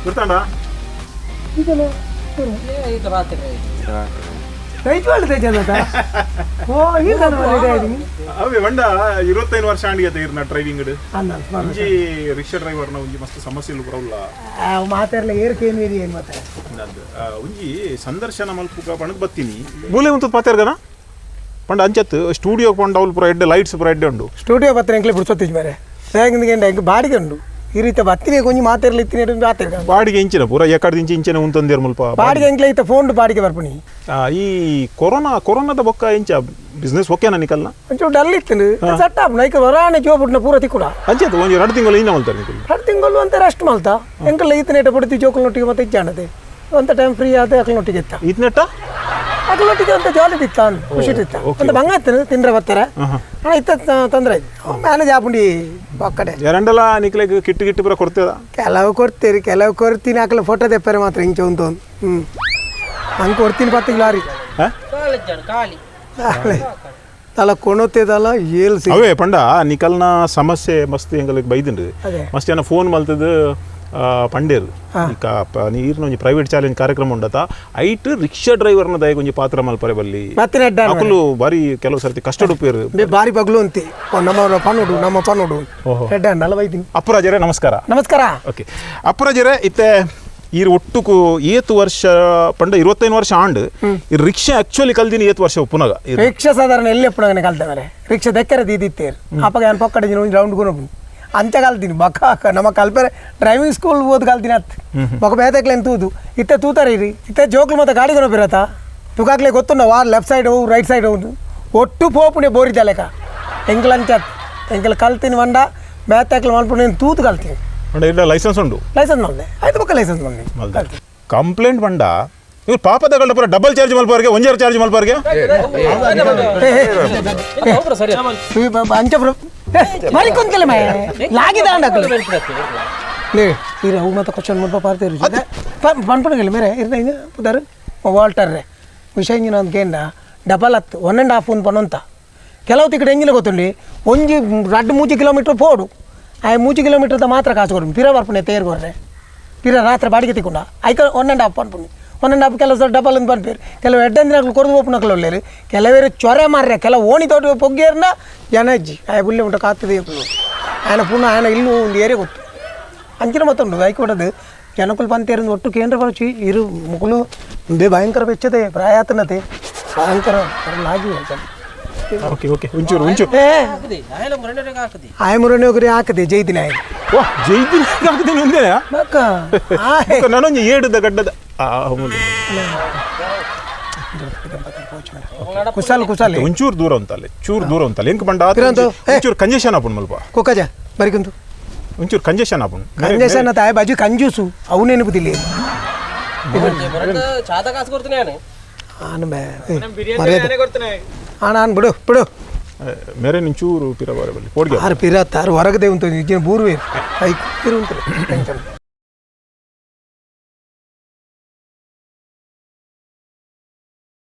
ಗೊತ್ತಾಂಡ ಅವೇ ಬಂಡ 25 ವರ್ಷ ಆಂಡಿಗೆ ಇರ್ನ ಡ್ರೈವಿಂಗ್ ಒಂಜಿ ರಿಕ್ಷಾ ಡ್ರೈವರ್ನ ಒಂಜಿ ಮಸ್ತ್ ಸಮಸ್ಯೆ ಬರಲ್ಲ. ಮಾತಾಡ್ಲ ಏರ್ಕೇನು ಏರಿ ಏನು ಮಾತಾಡ. ಒಂಜಿ ಸಂದರ್ಶನ ಮಲ್ಪುಗ ಪಣದ್ ಬತ್ತೀನಿ ಮೂಲೆ ಉಂತು ಪಾತೆರ್ಗನ ಪಂಡ ಅಂಚತ್ ಸ್ಟೂಡಿಯೋ ಪಂಡ ಅವ್ಲು ಪೂರ ಎಡ್ಡೆ ಲೈಟ್ಸ್ ಪೂರ ಎಡ್ಡೆ ಉಂಡು. ಸ್ಟುಡಿಯೋ ಪತ್ರ ಎಂಕ್ಲೆ ಪುಡ್ಸೊತ್ತಿಜ್ ಮಾರೆ ಹೇಗೆ ಎಂಕ್ ಬಾಡಿಗೆ ಉಂಡು ಈ ರೀತಿ ಬತ್ತಿನೇ ಕೊಂಚ ಮಾತಾಡ್ಲಿ ಇತ್ತಿನ ಮಾತಾಡ್ಕ. ಬಾಡಿಗೆ ಇಂಚಿನ ಪೂರ ಎಕಡೆ ಇಂಚಿ ಇಂಚಿನ ಉಂತಂದೇರ್ ಮುಲ್ಪ. ಬಾಡಿಗೆ ಎಂಕ್ಲೆ ಇತ್ತ ಫೋನ್ ಬಾಡಿಗೆ ಬರ್ಪುನಿ. ಈ ಕೊರೋನಾದ ಬೊಕ್ಕ ಇಂಚ ಬಿಸ್ನೆಸ್ ಓಕೆನಾ ನಿಕಲ್ನ? ಒಂಚೂರು ಡಲ್ ಇತ್ತು ಸೆಟ್ ಆಪ್ ನೈಕ್ ವರಾಣೆ ಜೋಬುಡ್ನ ಪೂರ ತಿಕ್ಕುಡ. ಅಂಚತ್ ಒಂಜಿ 2 ತಿಂಗಳು ಇಂಜ ಮಲ್ತಾರೆ ನಿಕಲ್? 2 ತಿಂಗಳು ಅಂತ ರೆಸ್ಟ್ ಮಲ್ತ ಎಂಕಲ್ಲ ಈತನೇಟ ಪುಡ್ತಿ ಜೋಕುಲ್ನೊಟ್ಟಿಗೆ ಮತ್ತೆ ಇಜ್ಜಾಣದೆ ಅಂತ ಟೈಮ್ ಫ್ರೀ ಆದ ಅಕ್ಲನೊಟ್ಟಿಗೆ ಇತ್ತ. ಇತ್ನೆಟ್ಟ. ಅಕ್ಲನೊಟ್ಟಿಗೆ ಅಂತ ಜಾಲಿ ತಿತ್ತ ಖುಷಿ ತಿತ್ತ ಅಂತ ಬಂಗ ತಿಂದ್ರೆ ಬರ್ತಾರೆ ಅಣ್ಣ ಇತ್ತ ತೊಂದರೆ ಮ್ಯಾನೇಜ್ ಆಪುಂಡಿ ಒಕ್ಕಡೆ. ಎರಡಲ್ಲ ನಿಕ್ಲೆಗ್ ಕಿಟ್ಟು ಕಿಟ್ಟು ಪೂರ ಕೊಡ್ತೇದ? ಕೆಲವು ಕೊಡ್ತೀರಿ ಕೆಲವು ಕೊಡ್ತೀನಿ ಅಕ್ಲ ಫೋಟೋ ತೆಪ್ಪರೆ ಮಾತ್ರ ಇಂಚ ಉಂಟು ಹ್ಞೂ ಹಂಗೆ ಕೊಡ್ತೀನಿ ಪತ್ತಿಗೆ ಲಾರಿ. ತಲ ಕೊಣೋತೆದಲ್ಲ ಏಲ್ ಸಿ. ಅವೇ ಪಂಡ ನಿಕಲ್ನ ಸಮಸ್ಯೆ ಮಸ್ತ್ ಎಂಗಲಿಗೆ ಬೈದಿಂಡು. ಅದೇ. ಮಸ್ತ್ ಜನ ಫೋನ್ ಮಲ್ತದ ಪಂಡೇರು ಈಗ ನೀರಿನ ಒಂಜಿ ಪ್ರೈವೇಟ್ ಚಾಲೆಂಜ್ ಕಾರ್ಯಕ್ರಮ ಉಂಡತ ಐಟ್ ರಿಕ್ಷಾ ಡ್ರೈವರ್ನ ದಯ ಒಂಜಿ ಪಾತ್ರ ಮಲ್ಪರೆ ಬಲ್ಲಿ. ಮತ್ತೆ ಅಡ್ಡ. ಅಕುಲು ಬಾರಿ ಕೆಲವು ಸರ್ತಿ ಕಷ್ಟ ಉಪ್ಪೇರು. ಬಾರಿ ಪಗ್ಲು ಅಂತಿ ನಮ್ಮ ಪನ್ನೋಡು ನಮ್ಮ ಪನ್ನೋಡು ಹೆಡ್ಡ ನಲವೈದಿನಿ. ಅಪ್ಪುರಾಜರೇ ನಮಸ್ಕಾರ. ನಮಸ್ಕಾರ. ಓಕೆ ಅಪ್ಪುರಾಜರೇ, ಇತ್ತೆ ಈರ್ ಒಟ್ಟುಕು ಏತು ವರ್ಷ ಪಂಡ 25 ವರ್ಷ ಆಂಡ್ ಈ ರಿಕ್ಷಾ ಆಕ್ಚುಲಿ ಕಲ್ದಿನಿ ಏತು ವರ್ಷ ಉಪ್ಪುನಗ? ರಿಕ್ಷಾ ಸಾಧಾರಣ ಎಲ್ಲಿ ಎಪ್ಪುನಗನೆ ಕಲ್ತವರೆ ರಿಕ್ಷಾ ದೆಕ್ಕರೆ ದೀದಿತ್ತೇರು ಅಪ್ಪಗ ಏನು ಪೊಕ್ಕಡೆ ಒಂಜಿ ರೌಂಡ್ ಗುಣಪು ಅಂಚ ಕಲ್ತೀನಿ ಬಕ್ಕ ನಮ್ಮ ಕಲ್ಪರೆ ಡ್ರೈವಿಂಗ್ ಸ್ಕೂಲ್ ಓದ್ ಕಲ್ತೀನಿ ಅತ್ ಬೊಕ ಬೇತಕ್ಲೇನು ತೂದು ಇತ್ತೆ ತೂತಾರೆ ಇರಿ ಇತ್ತೆ ಜೋಕ್ಲು ಮತ್ತೆ ಗಾಡಿ ಗುಣಪಿರತ್ತ ತುಕಾಕ್ಲೆ ಗೊತ್ತುಂಡ ವಾ ಲೆಫ್ಟ್ ಸೈಡ್ ಹೋವು ರೈಟ್ ಸೈಡ್ ಹೋವು ಒಟ್ಟು ಪೋಪುನೆ ಬೋರಿದ ಲೆಕ್ಕ ಎಂಕಲ್ ಅಂಚ ಎಂಕಲ್ ಕಲ್ತೀನಿ వంಡ ಬೇತಕ್ಲೆ ಮಲ್ಪುನೆ ತೂತು ಕಲ್ತೀನಿ. ಪಂಡ ಇಲ್ಲ ಲೈಸೆನ್ಸ್ ಉಂಡು? ಲೈಸೆನ್ಸ್ ಮಲ್ದೆ ಆಯ್ತು ಬೊಕ್ಕ ಲೈಸೆನ್ಸ್ ಮಲ್ದೆ. ಕಂಪ್ಲೇಂಟ್ ಬಂಡ ಇವ್ರು ಪಾಪದ ಪೂರ ಡಬಲ್ ಚಾರ್ಜ್ ಮಲ್ಪವರಿಗೆ ಒಂಜಾರು ಚಾರ್ಜ್ ಮಲ್ಪವರಿಗೆ. ಅಂಚ ಮರಿ ಕೊಂತಲೆ ಮೈ ಲಾಗಿದ ಲೇ ಇರ ಅವು ಮತ್ತೆ ಕ್ವಶನ್ ಮುಲ್ಪ ಪಾರ್ತೀರಿ ಪನ್ಪಣಗಲ್ಲ ಮೇರೆ ಇರ್ನ ಹಿಂಗೆ ಪುದಾರು ವಾಲ್ಟರ್ ರೇ ವಿಷಯ ಇಂಜಿನ ಒಂದು ಕೇಂದ್ರ ಡಬಲ್ ಹತ್ತು 1.5 ಒಂದು ಪನ್ನೊಂತ ಕೆಲವು ತಿಕ್ಕಡೆ ಎಂಜಿನ ಗೊತ್ತುಂಡಿ ಒಂಜಿ ರಡ್ಡು ಮೂಜಿ ಕಿಲೋಮೀಟ್ರ್ ಪೋಡು ಆಯ್ ಮೂಜಿ ಕಿಲೋಮೀಟ್ರ್ ಮಾತ್ರ ಕಾಸು ಕೊಡು ಪಿರ ಬರ್ಪುಣೆ ತೇರು ಕೊರ್ರೆ ಪಿರ ರಾತ್ರಿ ಬಾಡಿಗೆ ತಿಕ್ಕೊಂಡ ಐಕ 1.5 ಪನ್ಪುಣಿ 1.5 ಕೆಲವು ಸಲ ಡಬಲ್ ಅಂತ ಪನ್ಪೇರು ಕೆಲವು ಎಡ್ಡಂದಿನ ಕೊರದು ಹೋಪುನಕ್ಲು ಒಳ್ಳೇರು ಕೆಲವೇರು ಚೊರೆ ಮಾರ್ರೆ ಕೆಲವು ಓಣಿ ತೋಟ ಪೊಗ್ಗೇರ್ನ ಜನ ಅಜ್ಜಿ ಆಯ್ ಬುಲ್ಲೆ ಉಂಟ ಕಾತದೆ ಆಯನ ಪುನಃ ಆಯನ ಇಲ್ಲೂ ಒಂದು ಏರಿಯಾ ಗೊತ್ತು ಅಂಚಿನ ಮತ್ತೊಂದು ಹೈಕೋರ್ಟದು ಜನಕುಲು ಪಂತೇರಿಂದ ಒಟ್ಟು ಕೇಂದ್ರ ಬರಚಿ ಇರು ಮುಕುಲು ಬೇ ಭಯಂಕರ ಬೆಚ್ಚದೆ ಪ್ರಾಯಾತನತೆ ಭಯಂಕರ ಲಾಗಿ. ಓಕೆ ಓಕೆ ಒಂಚೂರು ಒಂಚೂರು. ಏ ಆಯಮುರನೇ ಒಗರಿ ಹಾಕದೆ ಜೈದಿನ ಆಯ್. ವಾಹ್ ಜೈದಿನ ಹಾಕ್ತೀನಿ ಒಂದೇ. ಬಕ್ಕ ಆಯ್. ನಾನೊಂದು ಏಡುದ ಗಡ್ಡದ ಆ, ಹೌದು. ಕುಶಾಲ್ ಕುಶಾಲ್. ಒಂಚೂರು ದೂರ ಉಂಟಲ್ಲಿ ಚೂರು ದೂರ ಉಂಟಲ್ಲಿ ಎಂಕ್ ಬಂಡ. ಪಿರಂತು, ಏ. ಒಂಚೂರು ಕಂಜೆಷನ್ ಆಪುಂಡು ಮಲ್ಪ. ಕುಕ್ಕಜ ಬರಿಕಂತು. ಒಂಚೂರು ಕಂಜೆಷನ್ ಆಪುಂಡು. ಕಂಜೆಷನ್ ತಾಯ ಬಾಜು ಕಂಜೂಸು ಅವು ನೆನಪುದಿಲ್ಲ. ಆನು ಬೇ ಮರ್ಯಾದೆ ಆಣ ಬಿಡು ಬಿಡು. ಮೇರೆ ಒಂಚೂರು ಪಿರ ಬಾರೆ ಬಲ್ಲಿ ಪೋಡ್ಗೆ. ಆರು ಪಿರ ತಾರು ಹೊರಗದೆ ಉಂಟು ಇಜ್ಜಿನ ಬೂರ್ವೆ I ಪಿರು ಉಂಟು ಟೆನ್ಷನ್.